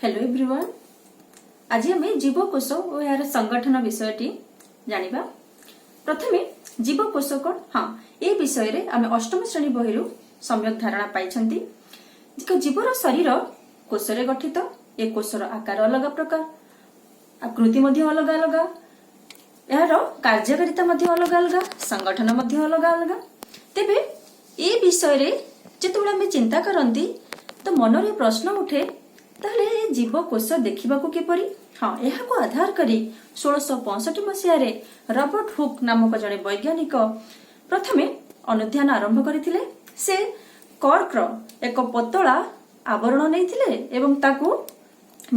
Hello everyone, ଆଜି ଆମେ ଜୀବକୋଷ ଓ ଏହାର ସଂଗଠନ ବିଷୟଟି ଜାଣିବା। ପ୍ରଥମେ ଜୀବକୋଷ କଣ? ହଁ, ଏ ବିଷୟରେ ଆମେ ଅଷ୍ଟମ ଶ୍ରେଣୀ ବହିରୁ ସମ୍ୟକ ଧାରଣା ପାଇଛନ୍ତି। ଏକ ଜୀବର ଶରୀର କୋଷରେ ଗଠିତ। ଏ କୋଷର ଆକାର ଅଲଗା ପ୍ରକାର, ଆକୃତି ମଧ୍ୟ ଅଲଗା ଅଲଗା, ଏହାର କାର୍ଯ୍ୟକାରିତା ମଧ୍ୟ ଅଲଗା ଅଲଗା, ସଂଗଠନ ମଧ୍ୟ ଅଲଗା ଅଲଗା। ତେବେ ଏ ବିଷୟରେ ଯେତେବେଳେ ଆମେ ଚିନ୍ତା କରନ୍ତି ତ ମନରେ ପ୍ରଶ୍ନ ଉଠେ, ତାହେଲେ ଏ ଜୀବକୋଷ ଦେଖିବାକୁ କିପରି? ହଁ, ଏହାକୁ ଆଧାର କରି 1665 ମସିହାରେ ରବର୍ଟ ହୁକ୍ ନାମକ ଜଣେ ବୈଜ୍ଞାନିକ ପ୍ରଥମେ ଅନୁଧ୍ୟାନ ଆରମ୍ଭ କରିଥିଲେ। ସେ କର୍କର ଏକ ପତଳା ଆବରଣ ନେଇଥିଲେ ଏବଂ ତାକୁ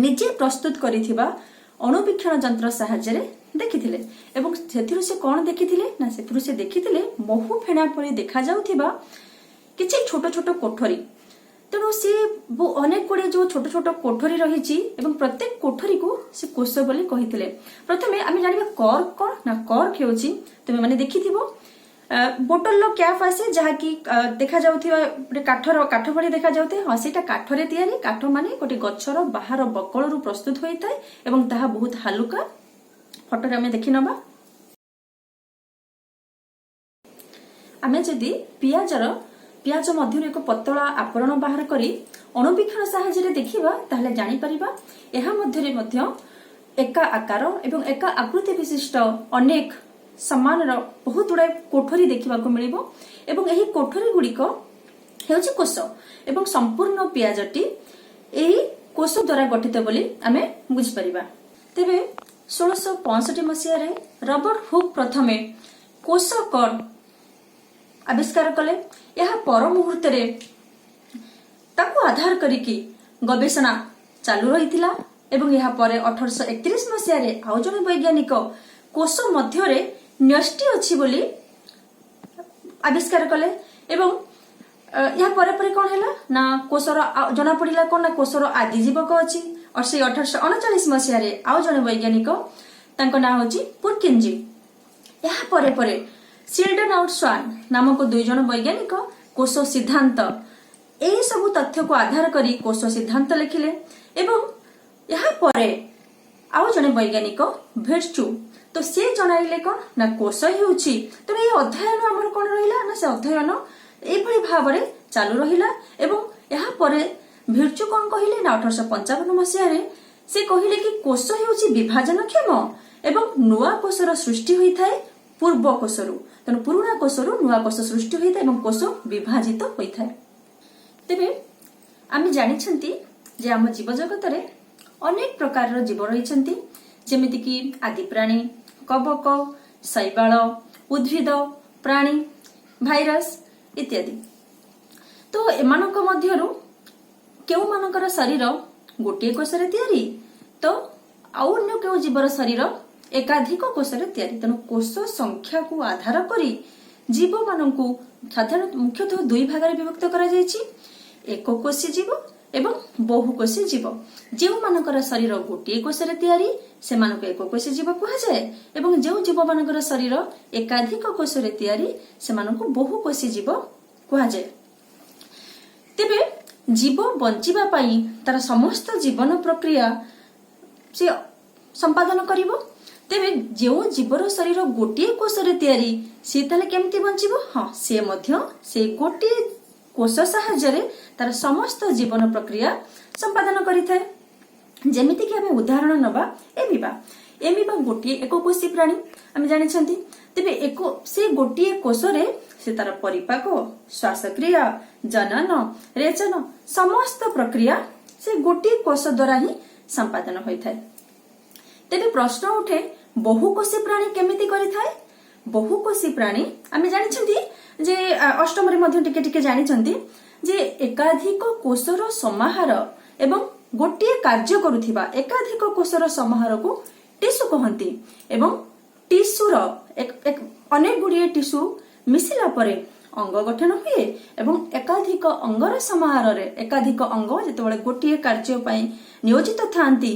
ନିଜେ ପ୍ରସ୍ତୁତ କରିଥିବା ଅଣୁବୀକ୍ଷଣ ଯନ୍ତ୍ର ସାହାଯ୍ୟରେ ଦେଖିଥିଲେ। ଏବଂ ସେଥିରୁ ସେ କଣ ଦେଖିଥିଲେ ନା, ସେଥିରୁ ସେ ଦେଖିଥିଲେ ମହୁ ଫେଣା ପରି ଦେଖାଯାଉଥିବା କିଛି ଛୋଟ ଛୋଟ କୋଠରୀ। ତେଣୁ ସେ ଅନେକ ଗୁଡିଏ ଯୋଉ ଛୋଟ ଛୋଟ କୋଠରୀ ରହିଛି ଏବଂ ପ୍ରତ୍ୟେକ କୋଠରୀକୁ ସେ କୋଷ ବୋଲି କହିଥିଲେ। ପ୍ରଥମେ ଆମେ ଜାଣିବା କର୍କ କଣ ନା, କର୍କ ହେଉଛି, ତୁମେ ମାନେ ଦେଖିଥିବ, ବୋଟଲର କ୍ୟାପ୍ ଆସେ, ଯାହାକି ଦେଖାଯାଉଥିବା ଗୋଟେ କାଠର, କାଠ ଭଳି ଦେଖାଯାଉଥାଏ। ହଁ, ସେଇଟା କାଠରେ ତିଆରି। କାଠ ମାନେ ଗୋଟେ ଗଛର ବାହାର ବକଳରୁ ପ୍ରସ୍ତୁତ ହୋଇଥାଏ ଏବଂ ତାହା ବହୁତ ହାଲୁକା। ଫଟୋରେ ଆମେ ଦେଖିନବା। ଆମେ ଯଦି ପିଆଜ ମଧ୍ୟରୁ ଏକ ପତଳା ଆବରଣ ବାହାର କରି ଅଣୁବୀକ୍ଷଣ ସାହାଯ୍ୟରେ ଦେଖିବା, ତାହେଲେ ଜାଣିପାରିବା ଏହା ମଧ୍ୟରେ ମଧ୍ୟ ଏକା ଆକାର ଏବଂ ଏକା ଆକୃତି ବିଶିଷ୍ଟ ଅନେକ ସମାନର ବହୁତ ଗୁଡାଏ କୋଠରୀ ଦେଖିବାକୁ ମିଳିବ ଏବଂ ଏହି କୋଠରୀ ଗୁଡିକ ହେଉଛି କୋଷ ଏବଂ ସମ୍ପୂର୍ଣ୍ଣ ପିଆଜଟି ଏହି କୋଷ ଦ୍ୱାରା ଗଠିତ ବୋଲି ଆମେ ବୁଝିପାରିବା। ତେବେ 1665 ମସିହାରେ ରବର୍ଟ ହୁକ୍ ପ୍ରଥମେ କୋଷ କଣ ଆବିଷ୍କାର କଲେ। ଏହା ପର ମୁହୂର୍ତ୍ତରେ ତାକୁ ଆଧାର କରିକି ଗବେଷଣା ଚାଲୁ ରହିଥିଲା ଏବଂ ଏହା ପରେ 1831 ମସିହାରେ ଆଉ ଜଣେ ବୈଜ୍ଞାନିକ କୋଷ ମଧ୍ୟରେ ନ୍ୟଷ୍ଟି ଅଛି ବୋଲି ଆବିଷ୍କାର କଲେ। ଏବଂ ଏହା ପରେ ପରେ କଣ ହେଲା ନା, କୋଷର ଜଣା ପଡିଲା କଣ ନା, କୋଷର ଆଦି ଜୀବକ ଅଛି। ଆଉ ସେଇ 1839 ମସିହାରେ ଆଉ ଜଣେ ବୈଜ୍ଞାନିକ, ତାଙ୍କ ନାଁ ହଉଛି ପୁରକିଞ୍ଜି। ଏହା ପରେ ପରେ ସିଲଡନ ଆଉ ସ୍ୱାନ ନାମକ ଦୁଇ ଜଣ ବୈଜ୍ଞାନିକ କୋଷ ସିଦ୍ଧାନ୍ତ, ଏହି ସବୁ ତଥ୍ୟକୁ ଆଧାର କରି କୋଷ ସିଦ୍ଧାନ୍ତ ଲେଖିଲେ। ଏବଂ ଏହା ପରେ ଆଉ ଜଣେ ବୈଜ୍ଞାନିକ ଭିର୍ଚୁ, ତ ସେ ଜଣାଇଲେ କଣ ନା, କୋଷ ହେଉଛି। ତେଣୁ ଏଇ ଅଧ୍ୟୟନ ଆମର କଣ ରହିଲା ନା, ସେ ଅଧ୍ୟୟନ ଏଇଭଳି ଭାବରେ ଚାଲୁ ରହିଲା। ଏବଂ ଏହା ପରେ ଭିର୍ଚୁ କଣ କହିଲେ ନା, 1855 ମସିହାରେ ସେ କହିଲେ କି କୋଷ ହେଉଛି ବିଭାଜନକ୍ଷମ ଏବଂ ନୂଆ କୋଷର ସୃଷ୍ଟି ହୋଇଥାଏ ପୂର୍ବ କୋଷରୁ। ତେଣୁ ପୁରୁଣା କୋଷରୁ ନୂଆ କୋଷ ସୃଷ୍ଟି ହୋଇଥାଏ ଏବଂ କୋଷ ବିଭାଜିତ ହୋଇଥାଏ। ତେବେ ଆମେ ଜାଣିଛନ୍ତି ଯେ ଆମ ଜୀବଜଗତରେ ଅନେକ ପ୍ରକାରର ଜୀବ ରହିଛନ୍ତି, ଯେମିତିକି ଆଦିପ୍ରାଣୀ, କବକ, ଶୈବାଳ, ଉଦ୍ଭିଦ, ପ୍ରାଣୀ, ଭାଇରସ ଇତ୍ୟାଦି। ତ ଏମାନଙ୍କ ମଧ୍ୟରୁ କେଉଁମାନଙ୍କର ଶରୀର ଗୋଟିଏ କୋଷରେ ତିଆରି ତ ଆଉ ଅନ୍ୟ କେଉଁ ଜୀବର ଶରୀର ଏକାଧିକ କୋଷରେ ତିଆରି। ତେଣୁ କୋଷ ସଂଖ୍ୟାକୁ ଆଧାର କରି ଜୀବମାନଙ୍କୁ ସାଧାରଣ ମୁଖ୍ୟତଃ ଦୁଇ ଭାଗରେ ବିଭକ୍ତ କରାଯାଇଛି, ଏକକୋଷୀ ଜୀବ ଏବଂ ବହୁକୋଷୀ ଜୀବ। ଯେଉଁମାନଙ୍କର ଶରୀର ଗୋଟିଏ କୋଷରେ ତିଆରି, ସେମାନଙ୍କୁ ଏକକୋଷୀ ଜୀବ କୁହାଯାଏ ଏବଂ ଯେଉଁ ଜୀବମାନଙ୍କର ଶରୀର ଏକାଧିକ କୋଷରେ ତିଆରି, ସେମାନଙ୍କୁ ବହୁକୋଷୀ ଜୀବ କୁହାଯାଏ। ତେବେ ଜୀବ ବଞ୍ଚିବା ପାଇଁ ତାର ସମସ୍ତ ଜୀବନ ପ୍ରକ୍ରିୟା ସେ ସମ୍ପାଦନ କରିବ। ତେବେ ଯେଉଁ ଜୀବର ଶରୀର ଗୋଟିଏ କୋଷରେ ତିଆରି, ସିଏ ତାହେଲେ କେମିତି ବଞ୍ଚିବ? ହଁ, ସେ ମଧ୍ୟ ସେଇ ଗୋଟିଏ କୋଷ ସାହାଯ୍ୟରେ ତାର ସମସ୍ତ ଜୀବନ ପ୍ରକ୍ରିୟା ସମ୍ପାଦନ କରିଥାଏ। ଯେମିତିକି ଆମେ ଉଦାହରଣ ନବା ଏମିବା। ଏମିବା ଗୋଟିଏ ଏକକୋଷୀ ପ୍ରାଣୀ, ଆମେ ଜାଣିଛନ୍ତି। ତେବେ ସେ ଗୋଟିଏ କୋଷରେ ସେ ତାର ପରିପାକ, ଶ୍ୱାସକ୍ରିୟା, ଜନନ, ରେଚନ ସମସ୍ତ ପ୍ରକ୍ରିୟା ସେ ଗୋଟିଏ କୋଷ ଦ୍ୱାରା ହିଁ ସମ୍ପାଦନ ହୋଇଥାଏ। ତେବେ ପ୍ରଶ୍ନ ଉଠେ, ବହୁକୋଷୀ ପ୍ରାଣୀ କେମିତି କରିଥାଏ? ବହୁକୋଷୀ ପ୍ରାଣୀ ଆମେ ଜାଣିଛନ୍ତି ଯେ ଅଷ୍ଟମରେ ମଧ୍ୟ ଟିକେ ଟିକେ ଜାଣିଛନ୍ତି ଯେ ଏକାଧିକ କୋଷର ସମାହାର ଏବଂ ଗୋଟିଏ କାର୍ଯ୍ୟ କରୁଥିବା ଏକାଧିକ କୋଷର ସମାହାରକୁ ଟିସୁ କହନ୍ତି। ଏବଂ ଟିସୁର ଅନେକ ଗୁଡିଏ ଟିସୁ ମିଶିଲା ପରେ ଅଙ୍ଗ ଗଠନ ହୁଏ ଏବଂ ଏକାଧିକ ଅଙ୍ଗର ସମାହାରରେ ଏକାଧିକ ଅଙ୍ଗ ଯେତେବେଳେ ଗୋଟିଏ କାର୍ଯ୍ୟ ପାଇଁ ନିୟୋଜିତ ଥାନ୍ତି,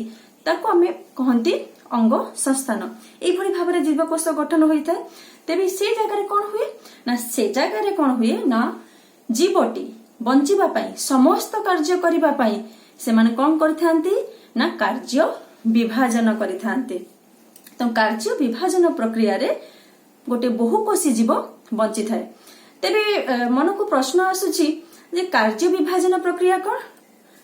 ତାକୁ ଆମେ କହନ୍ତି ଅଙ୍ଗ ସଂସ୍ଥାନ। ଏଇଭଳି ଭାବରେ ଜୀବକୋଷ ଗଠନ ହୋଇଥାଏ। ତେବେ ସେ ଜାଗାରେ କଣ ହୁଏ ନା, ସେ ଜାଗାରେ କଣ ହୁଏ ନା, ଜୀବଟି ବଞ୍ଚିବା ପାଇଁ ସମସ୍ତ କାର୍ଯ୍ୟ କରିବା ପାଇଁ ସେମାନେ କଣ କରିଥାନ୍ତି ନା କାର୍ଯ୍ୟ ବିଭାଜନ କରିଥାନ୍ତି। ତ କାର୍ଯ୍ୟ ବିଭାଜନ ପ୍ରକ୍ରିୟାରେ ଗୋଟେ ବହୁକୋଷୀ ଜୀବ ବଞ୍ଚିଥାଏ। ତେବେ ମନକୁ ପ୍ରଶ୍ନ ଆସୁଛି ଯେ କାର୍ଯ୍ୟ ବିଭାଜନ ପ୍ରକ୍ରିୟା କଣ?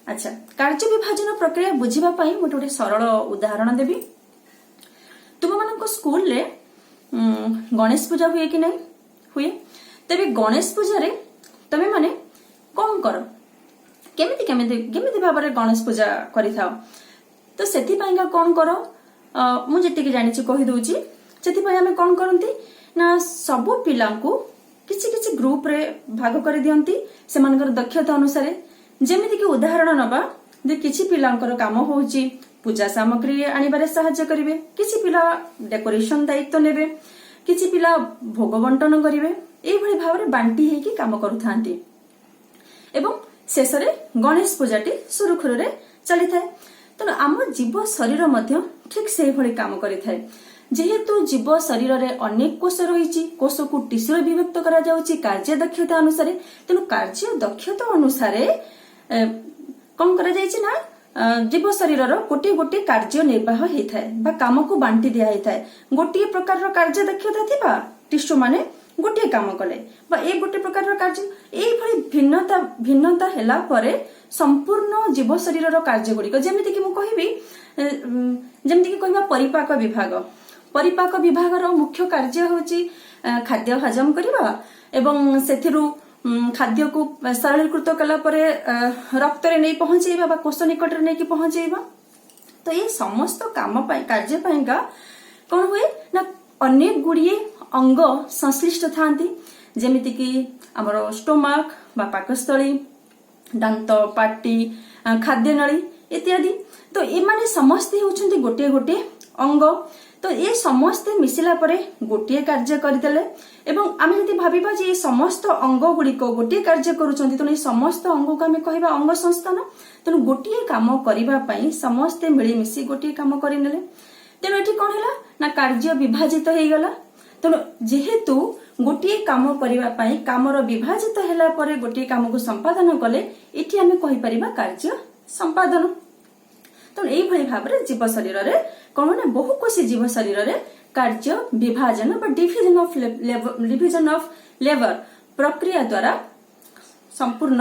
ଆଚ୍ଛା, କାର୍ଯ୍ୟ ବିଭାଜନ ପ୍ରକ୍ରିୟା ବୁଝିବା ପାଇଁ ମୁଁ ଗୋଟେ ସରଳ ଉଦାହରଣ ଦେବି। ତୁମମାନଙ୍କ ସ୍କୁଲରେ ଗଣେଶ ପୂଜା ହୁଏ କି ନାହିଁ? ହୁଏ। ତେବେ ଗଣେଶ ପୂଜାରେ ତମେ ମାନେ କଣ କର? କେମିତି କେମିତି କେମିତି ଭାବରେ ଗଣେଶ ପୂଜା କରିଥାଅ? ତ ସେଥିପାଇଁକା କଣ କର? ମୁଁ ଯେତିକି ଜାଣିଛି କହିଦଉଛି। ସେଥିପାଇଁ ଆମେ କଣ କରନ୍ତି ନା ସବୁ ପିଲାଙ୍କୁ କିଛି କିଛି ଗ୍ରୁପରେ ଭାଗ କରିଦିଅନ୍ତି ସେମାନଙ୍କର ଦକ୍ଷତା ଅନୁସାରେ। ଯେମିତିକି ଉଦାହରଣ ନବା ଯେ କିଛି ପିଲାଙ୍କର କାମ ହଉଛି ପୂଜା ସାମଗ୍ରୀ ଆଣିବାରେ ସାହାଯ୍ୟ କରିବେ, କିଛି ପିଲା ଡେକୋରେସନ ଦାୟିତ୍ୱ ନେବେ, କିଛି ପିଲା ଭୋଗ ବଣ୍ଟନ କରିବେ। ଏଇଭଳି ଭାବରେ ବାଣ୍ଟି ହେଇକି କାମ କରୁଥାନ୍ତି ଏବଂ ଶେଷରେ ଗଣେଶ ପୂଜାଟି ସୁରୁଖୁରୁରେ ଚାଲିଥାଏ। ତେଣୁ ଆମ ଜୀବ ଶରୀର ମଧ୍ୟ ଠିକ ସେଇଭଳି କାମ କରିଥାଏ। ଯେହେତୁ ଜୀବ ଶରୀରରେ ଅନେକ କୋଷ ରହିଛି, କୋଷକୁ ଟିସୁରେ ବିଭକ୍ତ କରାଯାଉଛି କାର୍ଯ୍ୟ ଦକ୍ଷତା ଅନୁସାରେ। ତେଣୁ କାର୍ଯ୍ୟ ଦକ୍ଷତା ଅନୁସାରେ କଣ କରାଯାଇଛି ନା ଜୀବ ଶରୀରର ଗୋଟିଏ ଗୋଟିଏ କାର୍ଯ୍ୟ ନିର୍ବାହ ହେଇଥାଏ ବା କାମକୁ ବାଣ୍ଟି ଦିଆ ହେଇଥାଏ। ଗୋଟିଏ ପ୍ରକାରର କାର୍ଯ୍ୟ ଦକ୍ଷତା ଥିବା ଟିସୁ ମାନେ ଗୋଟିଏ କାମ କଲେ ବା ଏ ଗୋଟେ ପ୍ରକାରର କାର୍ଯ୍ୟ, ଏଇଭଳି ଭିନ୍ନତା ଭିନ୍ନତା ହେଲା ପରେ ସମ୍ପୂର୍ଣ୍ଣ ଜୀବ ଶରୀରର କାର୍ଯ୍ୟ ଗୁଡିକ, ଯେମିତିକି ମୁଁ କହିବି, ଯେମିତିକି କହିବା ପରିପାକ ବିଭାଗ। ପରିପାକ ବିଭାଗର ମୁଖ୍ୟ କାର୍ଯ୍ୟ ହେଉଛି ଖାଦ୍ୟ ହଜମ କରିବା ଏବଂ ସେଥିରୁ ଖାଦ୍ୟକୁ ସରଳୀକୃତ କଲା ପରେ ରକ୍ତରେ ନେଇ ପହଞ୍ଚେଇବା ବା କୋଷ ନିକଟରେ ନେଇକି ପହଞ୍ଚେଇବା। ତ ଏଇ ସମସ୍ତ କାମ ପାଇଁ, କାର୍ଯ୍ୟ ପାଇଁକା କଣ ହୁଏ ନା ଅନେକ ଗୁଡିଏ ଅଙ୍ଗ ସଂଶ୍ଳିଷ୍ଟ ଥାନ୍ତି, ଯେମିତିକି ଆମର ଷ୍ଟୋମାକ୍ ବା ପାକସ୍ଥଳୀ, ଦାନ୍ତ, ପାଟି, ଖାଦ୍ୟନଳୀ ଇତ୍ୟାଦି। ତ ଏମାନେ ସମସ୍ତେ ହେଉଛନ୍ତି ଗୋଟିଏ ଗୋଟିଏ ଅଙ୍ଗ। ତ ଏ ସମସ୍ତେ ମିଶିଲା ପରେ ଗୋଟିଏ କାର୍ଯ୍ୟ କରିଦେଲେ ଏବଂ ଆମେ ଯଦି ଭାବିବା ଯେ ଏ ସମସ୍ତ ଅଙ୍ଗ ଗୁଡିକ ଗୋଟିଏ କାର୍ଯ୍ୟ କରୁଛନ୍ତି, ତେଣୁ ଏ ସମସ୍ତ ଅଙ୍ଗକୁ ଆମେ କହିବା ଅଙ୍ଗ ସଂସ୍ଥାନ। ତେଣୁ ଗୋଟିଏ କାମ କରିବା ପାଇଁ ସମସ୍ତେ ମିଳିମିଶି ଗୋଟିଏ କାମ କରିନେଲେ। ତେଣୁ ଏଠି କଣ ହେଲା ନା କାର୍ଯ୍ୟ ବିଭାଜିତ ହେଇଗଲା। ତେଣୁ ଯେହେତୁ ଗୋଟିଏ କାମ କରିବା ପାଇଁ କାମର ବିଭାଜିତ ହେଲା ପରେ ଗୋଟିଏ କାମକୁ ସମ୍ପାଦନ କଲେ, ଏଠି ଆମେ କହିପାରିବା କାର୍ଯ୍ୟ ସମ୍ପାଦନ। ତେଣୁ ଏଇଭଳି ଭାବରେ ଜୀବ ଶରୀରରେ କଣ ନା ବହୁକୋଷୀ ଜୀବ ଶରୀରରେ କାର୍ଯ୍ୟ ବିଭାଜନ ବା division of labour ପ୍ରକ୍ରିୟା ଦ୍ୱାରା ସମ୍ପୂର୍ଣ୍ଣ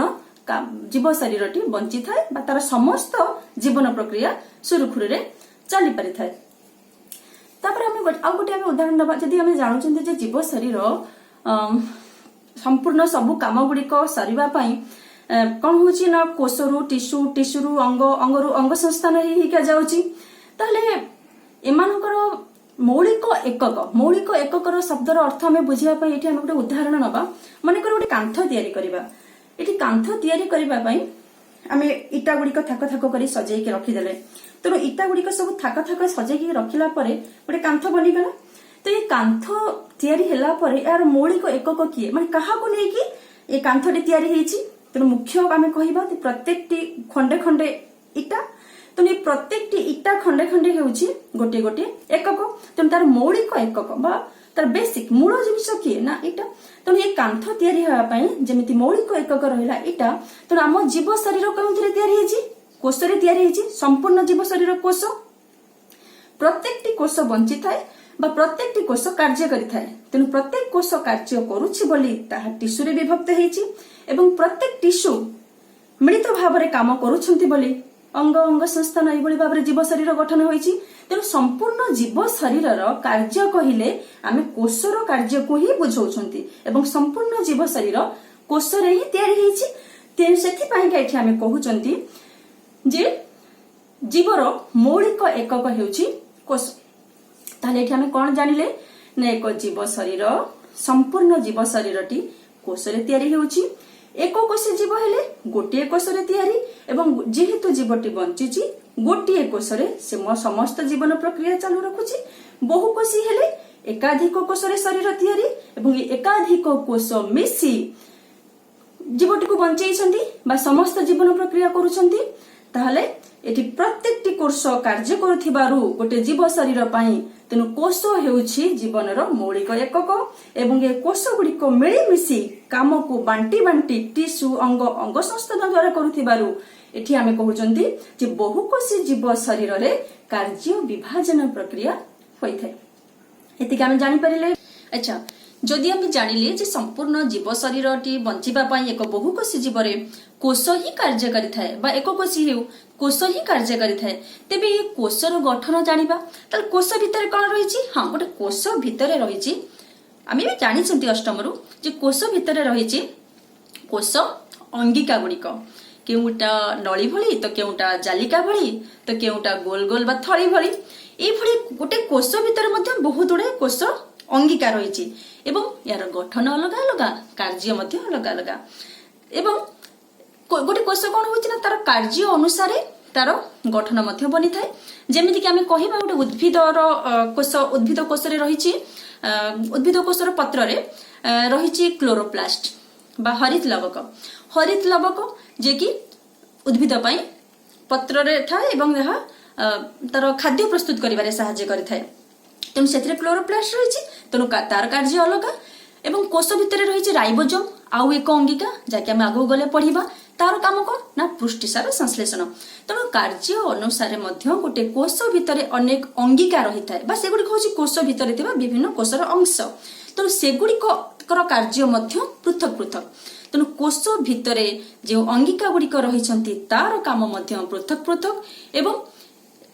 ଜୀବ ଶରୀରଟି ବଞ୍ଚିଥାଏ ବା ତାର ସମସ୍ତ ଜୀବନ ପ୍ରକ୍ରିୟା ସୁରୁଖୁରୁରେ ଚାଲି ପାରିଥାଏ। ତାପରେ ଆମେ ଆଉ ଗୋଟେ ଆମେ ଉଦାହରଣ ନେବା। ଯଦି ଆମେ ଜାଣୁଛନ୍ତି ଯେ ଜୀବ ଶରୀର ସମ୍ପୂର୍ଣ୍ଣ ସବୁ କାମ ଗୁଡିକ ସରିବା ପାଇଁ କଣ ହଉଛି ନା କୋଷରୁ ଟିସୁ, ଟିସୁରୁ ଅଙ୍ଗ, ଅଙ୍ଗରୁ ଅଙ୍ଗ ସଂସ୍ଥାନ ହେଇ ହେଇକା ଯାଉଛି, ତାହେଲେ ଏମାନଙ୍କର ମୌଳିକ ଏକକ, ମୌଳିକ ଏକକର ଶବ୍ଦର ଅର୍ଥ ଆମେ ବୁଝିବା ପାଇଁ ଏଠି ଆମେ ଗୋଟେ ଉଦାହରଣ ନବା। ମନେକର ଗୋଟେ କାନ୍ଥ ତିଆରି କରିବା। ଏଠି କାନ୍ଥ ତିଆରି କରିବା ପାଇଁ ଆମେ ଇଟା ଗୁଡିକ ଥାକ ଥାକ କରି ସଜେଇକି ରଖିଦେଲେ। ତେଣୁ ଇଟା ଗୁଡିକ ସବୁ ଥାକ ଥାକ ସଜେଇକି ରଖିଲା ପରେ ଗୋଟେ କାନ୍ଥ ବନିଗଲା। ତ ଏଇ କାନ୍ଥ ତିଆରି ହେଲା ପରେ ଏହାର ମୌଳିକ ଏକକ କିଏ? ମାନେ କାହାକୁ ନେଇକି ଏ କାନ୍ଥଟି ତିଆରି ହେଇଛି? ତେଣୁ ମୁଖ୍ୟ ଆମେ କହିବା ଯେ ପ୍ରତ୍ୟେକଟି ଖଣ୍ଡେ ଖଣ୍ଡେ ଇଟା। ତେଣୁ ଏଇ ପ୍ରତ୍ୟେକଟି ଇଟା ଖଣ୍ଡେ ଖଣ୍ଡେ ହେଉଛି ଗୋଟିଏ ଗୋଟିଏ ଏକକ। ତେଣୁ ତାର ମୌଳିକ ଏକକ ବା ତାର ବେସିକ ମୂଳ ଜିନିଷ କିଏ ନା ଇଟା। ତେଣୁ ଏଇ କାନ୍ଥ ତିଆରି ହେବା ପାଇଁ ଯେମିତି ମୌଳିକ ଏକକ ରହିଲା ଇଟା, ତେଣୁ ଆମ ଜୀବ ଶରୀର କେଉଁଥିରେ ତିଆରି ହେଇଛି? କୋଷରେ ତିଆରି ହେଇଛି। ସମ୍ପୂର୍ଣ୍ଣ ଜୀବ ଶରୀର କୋଷ। ପ୍ରତ୍ୟେକଟି କୋଷ ବଞ୍ଚିଥାଏ ବା ପ୍ରତ୍ୟେକଟି କୋଷ କାର୍ଯ୍ୟ କରିଥାଏ। ତେଣୁ ପ୍ରତ୍ୟେକ କୋଷ କାର୍ଯ୍ୟ କରୁଛି ବୋଲି ତାହା ଟିସୁରେ ବିଭକ୍ତ ହେଇଛି ଏବଂ ପ୍ରତ୍ୟେକ ଟିସୁ ମିଳିତ ଭାବରେ କାମ କରୁଛନ୍ତି ବୋଲି ଅଙ୍ଗ, ଅଙ୍ଗ ସଂସ୍ଥାନ, ଏଇଭଳି ଭାବରେ ଜୀବ ଶରୀର ଗଠନ ହୋଇଛି। ତେଣୁ ସମ୍ପୂର୍ଣ୍ଣ ଜୀବ ଶରୀରର କାର୍ଯ୍ୟ କହିଲେ ଆମେ କୋଷର କାର୍ଯ୍ୟକୁ ହିଁ ବୁଝାଉଛନ୍ତି ଏବଂ ସମ୍ପୂର୍ଣ୍ଣ ଜୀବ ଶରୀର କୋଷରେ ହିଁ ତିଆରି ହେଇଛି। ତେଣୁ ସେଥିପାଇଁକା ଏଠି ଆମେ କହୁଛନ୍ତି ଯେ ଜୀବର ମୌଳିକ ଏକକ ହେଉଛି କୋଷ। ତାହେଲେ ଏଠି ଆମେ କଣ ଜାଣିଲେ ନା ଏକ ଜୀବ ଶରୀର, ସମ୍ପୂର୍ଣ୍ଣ ଜୀବ ଶରୀରଟି କୋଷରେ ତିଆରି ହେଉଛି। ଏକକୋଷୀ ଜୀବ ହେଲେ ଗୋଟିଏ କୋଷରେ ତିଆରି ଏବଂ ଯେହେତୁ ଜୀବଟି ବଞ୍ଚିଛି, ଗୋଟିଏ କୋଷରେ ସେ ସମସ୍ତ ଜୀବନ ପ୍ରକ୍ରିୟା ଚାଲୁ ରଖୁଛି। ବହୁକୋଷୀ ହେଲେ ଏକାଧିକ କୋଷରେ ଶରୀର ତିଆରି ଏବଂ ଏ ଏକାଧିକ କୋଷ ମିଶି ଜୀବଟିକୁ ବଞ୍ଚେଇଛନ୍ତି ବା ସମସ୍ତ ଜୀବନ ପ୍ରକ୍ରିୟା କରୁଛନ୍ତି। ତାହେଲେ ଏଠି ପ୍ରତ୍ୟେକଟି କୋଷ କାର୍ଯ୍ୟ କରୁଥିବାରୁ ଗୋଟେ ଜୀବ ଶରୀର ପାଇଁ, ତେଣୁ କୋଷ ହେଉଛି ଜୀବନର ମୌଳିକ ଏକକ ଏବଂ ଏ କୋଷ ଗୁଡିକ ମିଳିମିଶି କାମକୁ ବାଣ୍ଟି ବାଣ୍ଟି ଟିସୁ, ଅଙ୍ଗ, ଅଙ୍ଗ ସଂସ୍ଥାନ ଦ୍ୱାରା କରୁଥିବାରୁ ଏଠି ଆମେ କହୁଛନ୍ତି ଯେ ବହୁକୋଷୀ ଜୀବ ଶରୀରରେ କାର୍ଯ୍ୟ ବିଭାଜନ ପ୍ରକ୍ରିୟା ହୋଇଥାଏ। ଏତିକି ଆମେ ଜାଣିପାରିଲେ। ଆଚ୍ଛା, ଯଦି ଆମେ ଜାଣିଲେ ଯେ ସମ୍ପୂର୍ଣ୍ଣ ଜୀବ ଶରୀରଟି ବଞ୍ଚିବା ପାଇଁ ଏକ ବହୁକୋଷୀ ଜୀବରେ କୋଷ ହିଁ କାର୍ଯ୍ୟ କରିଥାଏ ବା ଏକକୋଷୀ ହେଉ, କୋଷ ହିଁ କାର୍ଯ୍ୟ କରିଥାଏ, ତେବେ ଏ କୋଷର ଗଠନ ଜାଣିବା। ତାହେଲେ କୋଷ ଭିତରେ କଣ ରହିଛି? ହଁ, ଗୋଟେ କୋଷ ଭିତରେ ରହିଛି, ଆମେ ବି ଜାଣିଛନ୍ତି ଅଷ୍ଟମରୁ ଯେ କୋଷ ଭିତରେ ରହିଛି କୋଷ ଅଙ୍ଗିକା ଗୁଡ଼ିକ। କେଉଁଟା ନଳୀ ଭଳି ତ କେଉଁଟା ଜାଲିକା ଭଳି ତ କେଉଁଟା ଗୋଲ ଗୋଲ ବା ଥଳି ଭଳି। ଏଇଭଳି ଗୋଟେ କୋଷ ଭିତରେ ମଧ୍ୟ ବହୁତ ଗୁଡାଏ କୋଷ ଅଙ୍ଗିକା ରହିଛି ଏବଂ ଏହାର ଗଠନ ଅଲଗା ଅଲଗା, କାର୍ଯ୍ୟ ମଧ୍ୟ ଅଲଗା ଅଲଗା। ଏବଂ ଗୋଟେ କୋଷ କଣ ହଉଛି ନା ତାର କାର୍ଯ୍ୟ ଅନୁସାରେ ତାର ଗଠନ ମଧ୍ୟ ବନିଥାଏ। ଯେମିତିକି ଆମେ କହିବା ଗୋଟେ ଉଦ୍ଭିଦର କୋଷ, ଉଦ୍ଭିଦ କୋଷରେ ରହିଛି, ଉଦ୍ଭିଦ କୋଷର ପତ୍ରରେ ରହିଛି କ୍ଲୋରୋପ୍ଲାଷ୍ଟ ବା ହରିତ ଲବକ। ହରିତ ଲବକ ଯିଏକି ଉଦ୍ଭିଦ ପାଇଁ ପତ୍ରରେ ଥାଏ ଏବଂ ଏହା ତାର ଖାଦ୍ୟ ପ୍ରସ୍ତୁତ କରିବାରେ ସାହାଯ୍ୟ କରିଥାଏ। ତେଣୁ ସେଥିରେ କ୍ଲୋରୋପ୍ଲାଷ୍ଟ ରହିଛି, ତେଣୁ ତାର କାର୍ଯ୍ୟ ଅଲଗା। ଏବଂ କୋଷ ଭିତରେ ରହିଛି ରାଇବୋଜୋମ, ଆଉ ଏକ ଅଙ୍ଗିକା, ଯାହାକି ଆମେ ଆଗକୁ ଗଲେ ପଢିବା। ତାର କାମ କଣ ନା ପୁଷ୍ଟିସାର ସଂଶ୍ଳେଷଣ। ତେଣୁ କାର୍ଯ୍ୟ ଅନୁସାରେ ମଧ୍ୟ ଗୋଟେ କୋଷ ଭିତରେ ଅନେକ ଅଙ୍ଗିକା ରହିଥାଏ ବା ସେଗୁଡିକ ହଉଛି କୋଷ ଭିତରେ ଥିବା ବିଭିନ୍ନ କୋଷର ଅଂଶ। ତେଣୁ ସେଗୁଡିକର କାର୍ଯ୍ୟ ମଧ୍ୟ ପୃଥକ ପୃଥକ। ତେଣୁ କୋଷ ଭିତରେ ଯେଉଁ ଅଙ୍ଗିକା ଗୁଡିକ ରହିଛନ୍ତି, ତାର କାମ ମଧ୍ୟ ପୃଥକ ପୃଥକ ଏବଂ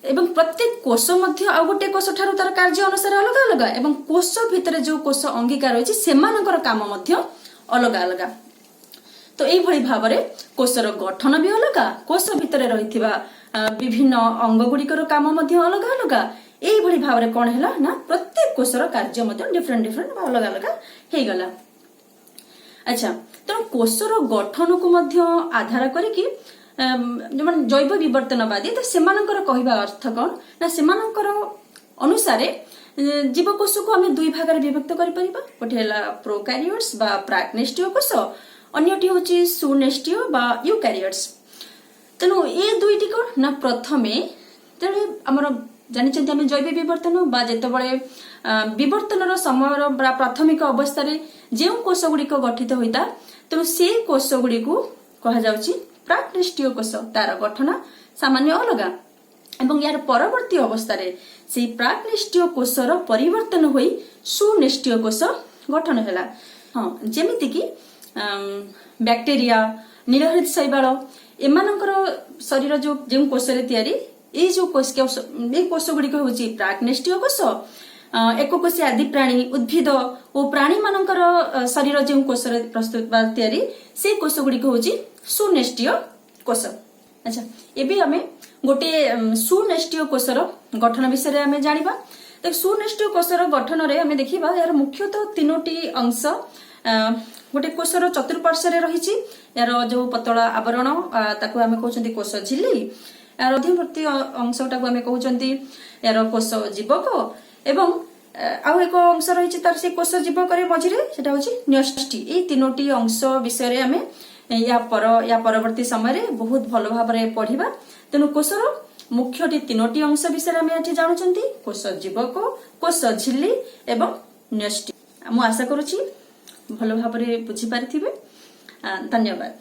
ଏବଂ ପ୍ରତ୍ୟେକ କୋଷ ମଧ୍ୟ ଆଉ ଗୋଟେ କୋଷ ଠାରୁ ତାର କାର୍ଯ୍ୟ ଅନୁସାରେ ଅଲଗା ଅଲଗା ଏବଂ କୋଷ ଭିତରେ ଯୋଉ କୋଷ ଅଙ୍ଗିକା ରହିଛି, ସେମାନଙ୍କର କାମ ମଧ୍ୟ ଅଲଗା ଅଲଗା। ତ ଏଇଭଳି ଭାବରେ କୋଷର ଗଠନ ବି ଅଲଗା, କୋଷ ଭିତରେ ରହିଥିବା ବିଭିନ୍ନ ଅଙ୍ଗ ଗୁଡିକର କାମ ମଧ୍ୟ ଅଲଗା ଅଲଗା। ଏଇଭଳି ଭାବରେ କଣ ହେଲା ନା ପ୍ରତ୍ୟେକ କୋଷର କାର୍ଯ୍ୟ ମଧ୍ୟ ଡିଫରେଣ୍ଟ ଡିଫରେଣ୍ଟ ବା ଅଲଗା ଅଲଗା ହେଇଗଲା। ଆଚ୍ଛା, ତେଣୁ କୋଷର ଗଠନକୁ ମଧ୍ୟ ଆଧାର କରିକି ଯୋଉମାନେ ଜୈବ ବିବର୍ତ୍ତନବାଦୀ, ତ ସେମାନଙ୍କର କହିବା ଅର୍ଥ କଣ ନା ସେମାନଙ୍କର ଅନୁସାରେ ଜୀବକୋଷକୁ ଆମେ ଦୁଇ ଭାଗରେ ବିଭକ୍ତ କରିପାରିବା। ଗୋଟେ ହେଲା ପ୍ରୋକାରିଓଟ୍ସ ବା ପ୍ରାକ୍ନେଷ୍ଟୀୟ କୋଷ, ଅନ୍ୟଟି ହେଉଛି ସୁନେଷ୍ଟୀୟ ବା ୟୁକାରିଓଟ୍ସ। ତେଣୁ ଏ ଦୁଇଟି କଣ ନା ପ୍ରଥମେ ଯେତେବେଳେ ଆମର ଜାଣିଛନ୍ତି ଆମେ ଜୈବ ବିବର୍ତ୍ତନ ବା ଯେତେବେଳେ ବିବର୍ତ୍ତନର ସମୟର ବା ପ୍ରାଥମିକ ଅବସ୍ଥାରେ ଯେଉଁ କୋଷ ଗୁଡିକ ଗଠିତ ହୋଇଥାଏ, ତେଣୁ ସେ କୋଷ ଗୁଡିକୁ କୁହାଯାଉଛି ପ୍ରାକ୍ନେଷ୍ଟୀୟ କୋଷ। ତାର ଗଠନ ସାମାନ୍ୟ ଅଲଗା ଏବଂ ଏହାର ପରବର୍ତ୍ତୀ ଅବସ୍ଥାରେ ସେଇ ପ୍ରାକ୍ନେଷ୍ଟୀୟ କୋଷର ପରିବର୍ତ୍ତନ ହୋଇ ସୁନେଷ୍ଟୀୟ କୋଷ ଗଠନ ହେଲା। ହଁ, ଯେମିତିକି ବ୍ୟାକ୍ଟେରିଆ, ନୀଳହରିତ ଶୈବାଳ, ଏମାନଙ୍କର ଶରୀର ଯୋଉ ଯେଉଁ କୋଷରେ ତିଆରି, ଏଇ ଯୋଉ କୋଷ, ଏଇ କୋଷ ଗୁଡିକ ହଉଛି ପ୍ରାକ୍ନେଷ୍ଟୀୟ କୋଷ। ଏକକୋଷୀ ଆଦି ପ୍ରାଣୀ, ଉଦ୍ଭିଦ ଓ ପ୍ରାଣୀ ମାନଙ୍କର ଶରୀର ଯେଉଁ କୋଷରେ ପ୍ରସ୍ତୁତ ବା ତିଆରି, ସେଇ କୋଷ ଗୁଡିକ ହଉଛି ସୁନେଷ୍ଟୀୟ କୋଷ। ଆଚ୍ଛା, ଏବେ ଆମେ ଗୋଟେ ସୁନେଷ୍ଟୀୟ କୋଷର ଗଠନ ବିଷୟରେ ଆମେ ଜାଣିବା। ତ ସୁନେଷ୍ଟୀୟ କୋଷର ଗଠନରେ ଆମେ ଦେଖିବା ଏହାର ମୁଖ୍ୟତଃ ତିନୋଟି ଅଂଶ ଗୋଟେ କୋଷର ଚତୁଃପାର୍ଶ୍ୱରେ ରହିଛି। ଏହାର ଯୋଉ ପତଳା ଆବରଣ, ତାକୁ ଆମେ କହୁଛନ୍ତି କୋଷ ଝିଲ୍ଲି। ଏହାର ମଧ୍ୟବର୍ତ୍ତୀ ଅଂଶଟାକୁ ଆମେ କହୁଛନ୍ତି ଏହାର କୋଷ ଜୀବକ ଏବଂ ଆଉ ଏକ ଅଂଶ ରହିଛି ତାର ସେ କୋଷ ଜୀବକରେ ମଝିରେ, ସେଟା ହଉଛି ନ୍ୟଷ୍ଟି। ଏଇ ତିନୋଟି ଅଂଶ ବିଷୟରେ ଆମେ ୟା ପରବର୍ତ୍ତୀ ସମୟରେ ବହୁତ ଭଲ ଭାବରେ ପଢିବା। ତେଣୁ କୋଷର ମୁଖ୍ୟଟି ତିନୋଟି ଅଂଶ ବିଷୟରେ ଆମେ ଏଠି ଜାଣୁଛନ୍ତି: କୋଷ ଜୀବକ, କୋଷ ଝିଲ୍ଲି ଏବଂ ନ୍ୟଷ୍ଟି। ମୁଁ ଆଶା କରୁଛି ଭଲ ଭାବରେ ବୁଝିପାରିଥିବେ। ଧନ୍ୟବାଦ।